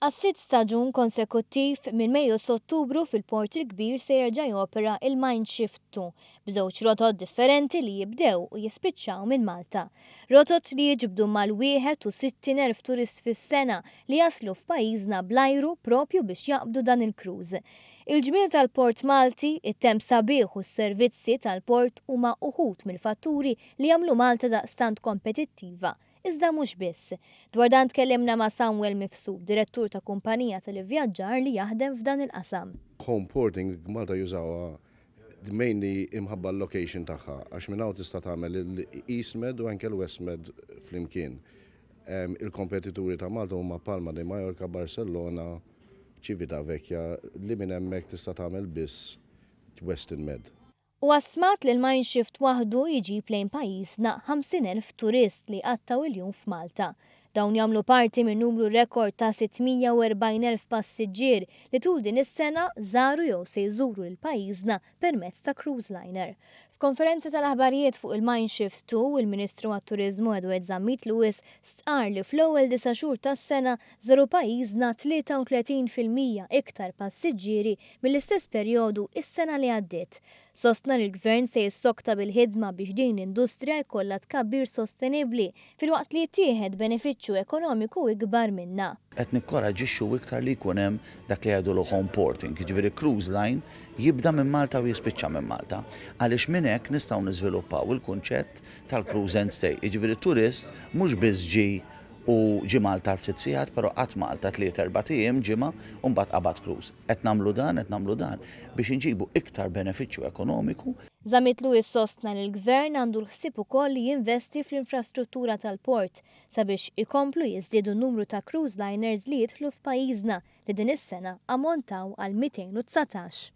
Għas-sitt staġun konsekuttiv, minn Mejju s'Ottubru fil-Port il-Kbir se jerġa' jopera il-Mein Schiff 2 b'żewġ rotot differenti li jibdew u jispiċċaw minn Malta. Rotot li jiġbdu mal-61,000 turist fis-sena li jaslu f'pajjiżna bl-ajru propju biex jaqbdu dan il-cruise. Il-ġmiel tal-Port Malti, it-temp sabiħ u s-servizzi tal-port huma uħud mill-fatturi li jagħmlu Malta daqstant kompetittiva. Iżda mhux biss. Dwar dan tkellimna ma' Samuel Mifsud, direttur ta' kumpanija tal-ivvjaġġar li jaħdem f'dan il-qasam. Home porting Malta jużawha mainly imħabba l-location tagħha, għax minn hawn tista' tagħmel il-East Med u anke l-West Med flimkien. Il-kompetituri ta' Malta huma Palma de Mallorca, Barcellona, Civitavecchia, li minn hemmhekk tista' tagħmel biss Western Med. Huwa stmat li l-Mein Schiff waħdu jġib lejn pajjiżna 50,000 turist li jqattgħu il-jum f'Malta. Dawn jagħmlu parti minn numru rekord ta' 640,000 passiġġier li tul din is-sena żaru jew se jżuru lil pajjiżna permezz ta' cruise liner. F'konferenza tal-aħbarijiet fuq il-Mein Schiff 2, il-Ministru għat-Turiżmu Edward Zammit Lewis stqarr li fl-ewwel 9 xhur tas-sena żaru pajjiżna 33% iktar passiġġieri mill-istess perjodu is-sena li għaddiet. Sostna li l-Gvern se jissokta bil-ħidma biex din l-industrija jkollha tkabbir sostenibbli filwaqt li jittieħed benefiċċju ekonomiku ikbar minnha. Qed nikkoraġixxu iktar li jkun hemm dak li jgħidu home porting, jiġifieri cruise line jibda minn Malta u jispiċċa minn Malta. Għaliex minn hekk nistgħu niżviluppaw il-kunċett tal-cruise and stay. Jiġifieri turist mhux biss ġi u ġi Malta ftit sigħat, però qagħad Malta 3-4 ijiem, ġimgħa, u mbagħad qabad cruise. Qed nagħmlu dan, qed nagħmlu dan biex inġibu iktar benefiċċju ekonomiku. Zammit Lewis sostna li l-Gvern għandu l-ħsieb ukoll li jinvesti fl-infrastruttura tal-port sabiex ikomplu jiżdiedu n-numru ta' cruise liners li jidħlu f'pajjiżna li din is-sena ammontaw għal 219.